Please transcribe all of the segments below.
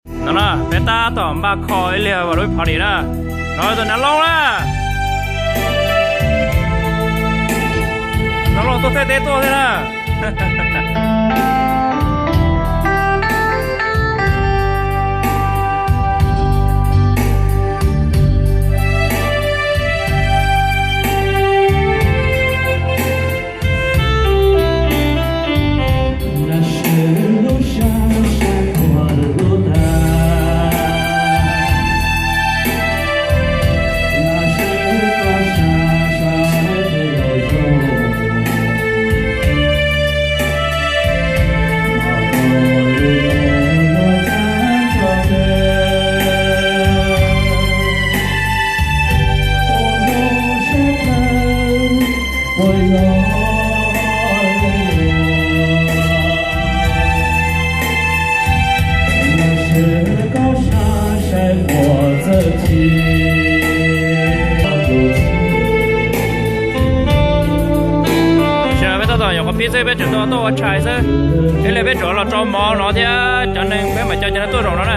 No na, peb tab tom npaj kho ib lig vas lub party na. No tus nav loj na. Nav loj tuaj teb tuaj thiab na. Peb tab tom nyuam qhuav pib xwb, peb tseem tuaj ua tshais xwb. Ib pliag peb tseem los tso mov no thiab, cov neeg peb mam coj cov neeg tuaj zaum no na.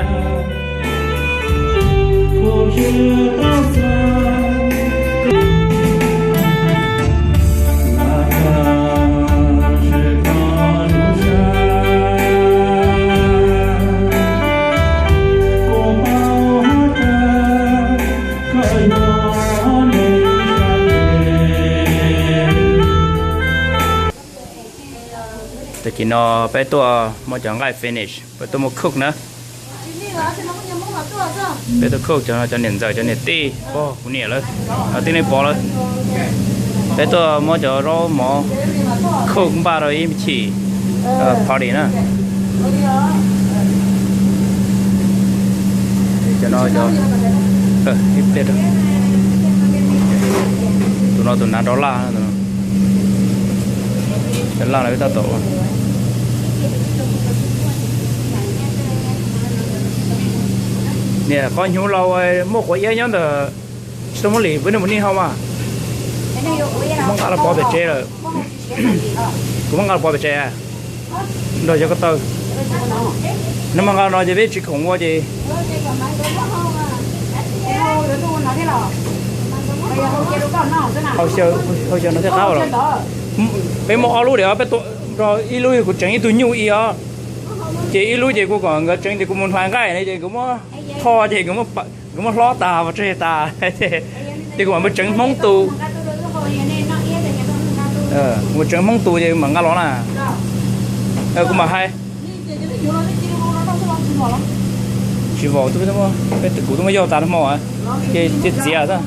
Tag kis no peb tuaj muab cov nqaij finish, peb tuaj muab cook na. Peb tuaj cook cov, cov niam ntxawm cov niam tij, kuv niam lawv, tij neej pov lawv. Peb tuaj muab cov zaub mov cook npaj rau ib chim party na. Cov no, ib pliag, tus no tus nav rov laj, cov laj no tab tom. Niam, qhov hnyuv laus muaj quav iab nyob ntawm, tsis tau muaj lim, peb nws mus nij hau mas. Muab nqa los pov pem tsev lawm. Kuv muab nqa los pov pem tsev nrog cov ko taw. Nws mas nqa no ces peb tsis khoom ua ces hau xyaw no thiaj qab los. Peb muaj ob lub diam, peb, ib lub kuv tseev ib tug nyuj i os, ces ib lub ces kuv kom nkawd tseev ces kuv mus hlais nqaij ne ces kuv muab tho ces kuv muab hlob tas pov tseg tas. Ces kuv mam mus tseev hmoob tus, kuv mus tseev hmoob tus ces mam nqa los na. Kuv mam hais, tsis vaum, kuv twb muab yaug tas hmo ces txiav xwb.